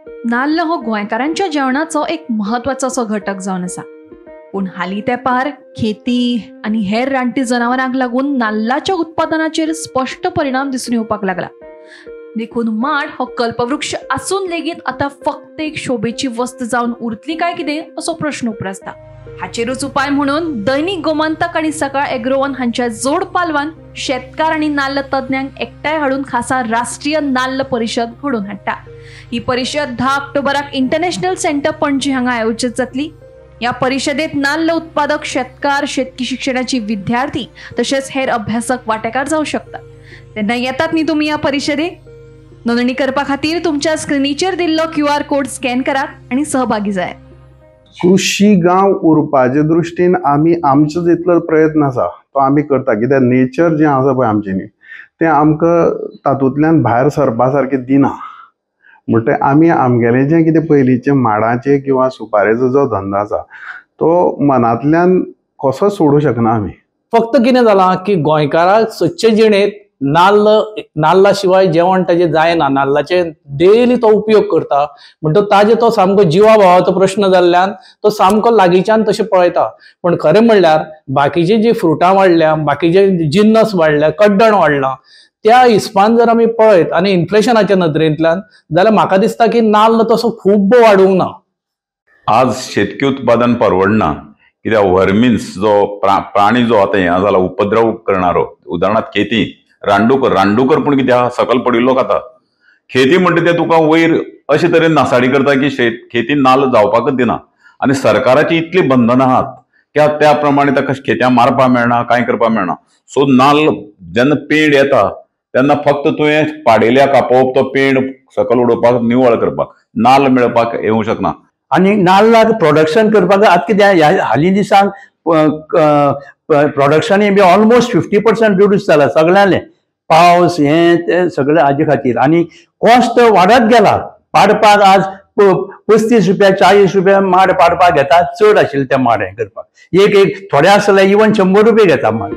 नाल्ल हो गोंयकारांच्या जेवणाचो एक म्हत्वाचो असो घटक जावन आसा. पूण हालीं तेंपार खेती आनी हेर रानटी जनावरांक लागून नाल्लाच्या उत्पादनाचेर स्पश्ट परिणाम दिसून येवपाक लागला. देखून माड हो कल्पवृक्ष आसून लेगीत आतां फक्त एक शोभेची वस्त जावन उरतली काय कितें असो प्रश्न उप्रासता. हाचेरूच उपाय म्हणून दैनिक गोमंतक आनी सकाळ एग्रोवन हांच्या जोड पालवान शेतकार आनी नाल्ल तज्ञांक एकठांय हाडून खासा राष्ट्रीय नाल्ल परिशद घडोवन हाडटा. ही परिशद 10 ऑक्टोबराक इंटरनॅशनल सेंटर पणजी हांगा आयोजीत जातली. ह्या परिशदेत नाल्ल उत्पादक, शेतकार, शेतकी शिक्षणाची विद्यार्थी तशेंच हेर अभ्यासक वांटेकार जावं शकतात. तेन्ना येतात न्ही तुमी ह्या परिशदेक? नोंदणी करपा खातीर तुमच्या स्क्रिनीचेर दिल्लो QR code scan करात आनी सहभागी जायात. कृशी गांव उरपाचे दृश्टीन आमी आमचो जितलो प्रयत्न आसा तो आमी करता. कित्याक नेचर जें आसा पळय आमचें न्ही तें आमकां तातूंतल्यान भायर सरपा सारकें दिना. म्हणटकीर आमी आमगेलें जें कितें पयलींचें माडाचें किंवा सुपारेचो जो धंदो आसा तो मनांतल्यान कसोच सोडूंक शकना आमी. फक्त कितें जालां की गोंयकाराक सदचे जिणेंत नाल्ल नाल्ला शिवाय जेवण ताजें जायना. नाल्लाचे डेली तो उपयोग करता म्हणटो ताजे तो सामको जिवा भावाचो प्रश्न जाल्ल्यान तो सामको लागींच्यान तशें पळयता. पण खरें म्हणल्यार बाकीची जी फ्रुटां वाडल्या, बाकीचे जिन्नस वाडल्या, कड्डण वाडलां, त्या हिसपान जर आमी पळयत आनी इन्फ्लेशनाच्या नदरेंतल्यान जाल्यार म्हाका दिसता की नाल्ल तसो खूब वाडूंक ना. आज शेतकी उत्पादन परवडना कित्याक व्हर्मिन्स जो प्राणी जो आतां हें जाला उपद्रव करणारो, उदाहरणार्थ खेती रानडुकर, रानडुकर पूण कितें आहा सकल पडिल्लो खाता. खेती म्हणटा ते तुका वयर अशे तरेन नासाडी करता की खेती नाल्ल जावपाकच दिना. आनी सरकाराची इतली बंधनां आहात की त्या प्रमाणे ताका खेत्यां मारपाक मेळना, कांय करपाक मेळना. सो नाल्ल जेन्ना पेड येता तेन्ना फक्त तुवें पाडेल्या कापोवप, तो पेड सकल उडोवपाक, निवळ करपाक, नाल्ल मेळपाक येवंक शकना. आनी नाल्लाक प्रोडक्शन करपाक आतां कितें हालीं दिसांक प्रोडक्शनूय बी ऑलमोस्ट 50% रिड्यूस जाला सगळ्यांले. पावस हें तें सगळें हाजे खातीर आनी कॉस्ट वाडत गेला. पाडपाक आज 35 रुपया 40 रुपया माड पाडपाक घेता, चड आशिल्ले ते माड हें करपाक. एक एक थोडे आसले इवन 100 रुपया घेता माड.